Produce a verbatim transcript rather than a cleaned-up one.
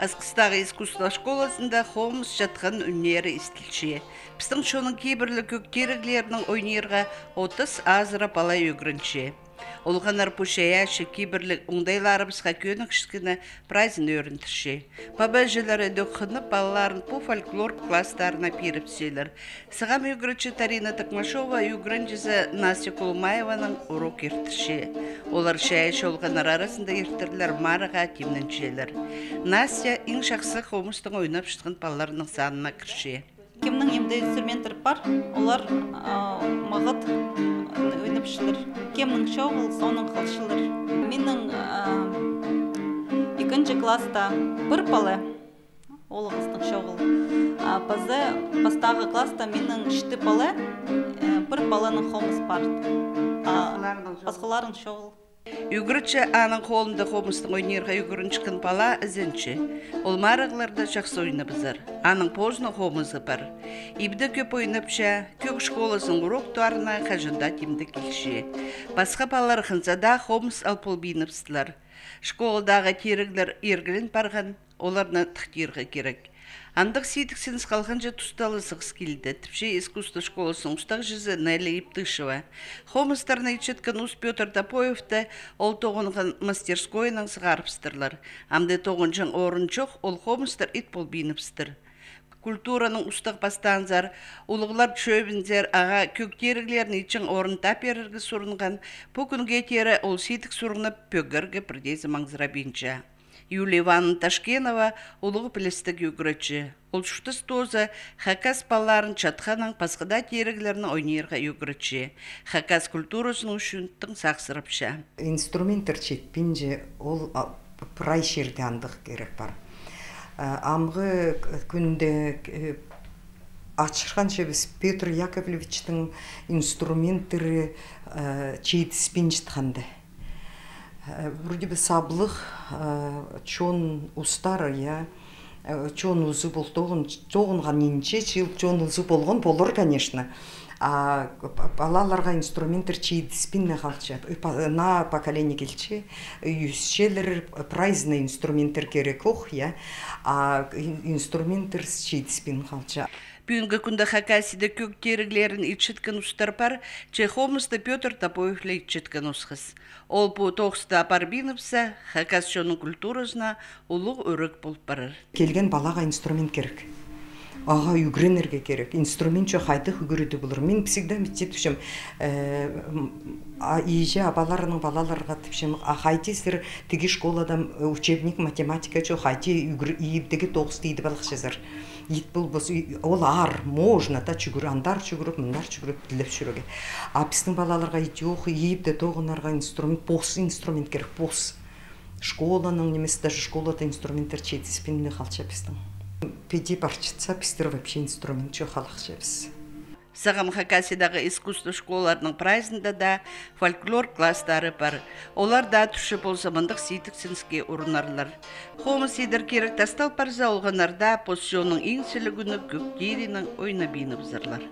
Асхыстағы искусство школазында хомыс чатхан ӱннері истілче. Пістің чонның кибірліг кӧг тиріглерінең ойнирға отыс азыра пала ӱгренче. Олғаннар пу чайаачы кибірліг оңдайларыбысха кӧнігчеткені прайзын ӧріндірче. Паба-іҷелер ідӧк хынып палаларын пу фольклор класстарына пирібісчелер. Сағам ӱгретчі Тарина Токмашова ӱгренҷізі Настя Кулумаеванаң урок иртірче. Олар чайаачы олғаннар аразында иртірлер марығға тимненчелер. Настя иң чахсы хомыстаң ойнапчатхан палаларның санына кірче. Кемнің нимде инструменттер пар, олар, а, маңат ойнапчалар. Кемнің чоғыл, соонаң халчалар. Минің, а, ікінҷі класста пір пала, ол ағастың чоғыл. А паза пастағы класста минің читі пала, э, пір паланың хомыс пар. А пасхаларның чоғыл. Ӱгретчі аның холында хомыстаң ойнирға ӱгренчеткен пала ізенче. Ол марығларда чахсы ойнабызар. Аның позының хомызы пар. Ибде кӧп ойнапча, кӧг школазының уроктарына хаҷан даа тимде килче. Пасха палалар хынза даа хомыс ал полбиныбыстылар. Школадағы тиріглер иргілен парған, оларны тыхтирға кирек. Андағ сидіксініс халғанҷы туста ла сығыс килді, тіпче искусство школасының устағҷызы Нелли Иптышева. Хомыстарны итчеткен ус Пётр Топоевті ол тоғынған мастерскойынаң сығарыбыстырлар. Амды тоғынҷаң орын чох, ол хомыстар ит полбиныбыстыр. Культураның устағ пастаанзар, улуғлар чӧбінзер, ағаа кӧг тиріглерін итчең орын тап пирерге сурынған, пу кӱнге теере ол сидік сурынып, пӧгерге пірдеезі маңзырабинча. Юлия Ивановна Ташкенова улуғ пілістіг ӱгретчі. Ол чуртас тооза хакас палаларын чатханнаң пасха даа тиріглернең ойнирға ӱгретче. Хакас культуразының ӱчӱн тың сағыссырапча. Инструменттер читпинче, ол, а, прай чирде андағ кирек пар. А, амғы к-, кӱнде, э, ачырғанчабыс Пётр Яковлевичтің инструменттері, э, читіспин чатханда. Э, вроде бы саблығ, э, чон устары, я, э, чон узы пол тоғын-, тоғынған нинҷе чыл чон узы полған полар, конечно. А п-, палаларға инструменттер читіспин не халча. Э, па-, наа поколение килче, э, ӧсчелер, прайзына инструменттер кирек ох, я. А ин-, инструменттер читіспин халча. Пӱӱнгі кӱнде Хакасияда кӧг тиріглерін итчеткен устар пар, че хомысты Пётр Топоев ле итчеткен осхас. Ол пу тоғысты апарбиныбысса, хакас чонның культуразына улуғ ӱрек пол парар. Килген палаға инструмент кирек. Ағаа ӱгренерге кирек. Инструмент чох хайдағ ӱгредіг полар. Мин всегда мечтетчем, э, м, а, иҷе-абаларның палаларға тіпчем, а хайди сірер тігі школада, м, учебник математика чох, хайди ӱгре-, ибдегі тоғысты идіп алахчазар. Ит полбас, и-, ол аар, можно, та чӱгӱр, андар чӱгӱріп, мындар чӱгӱріп, тілеп чӧрерге. А пістің палаларға ит чох, ибде тоғынарға инструмент, пос инструмент кирек, пос. Школаның нимес, даже школада инструменттер читіспин не халча пістің. Піди парчатса, пістер вообще инструмент чох халахчабыс. Сағам Хакасиядағы искусство школаларының прайзында даа фольклор класстары пар. Олар даа тӱрче полза, мындағ сидіксініске урунарлар. Хомыс идер кирек тастал парза, олғаннар даа пос чонның иң сіліг ӱні кӧг тирінең ойнабиныбызарлар.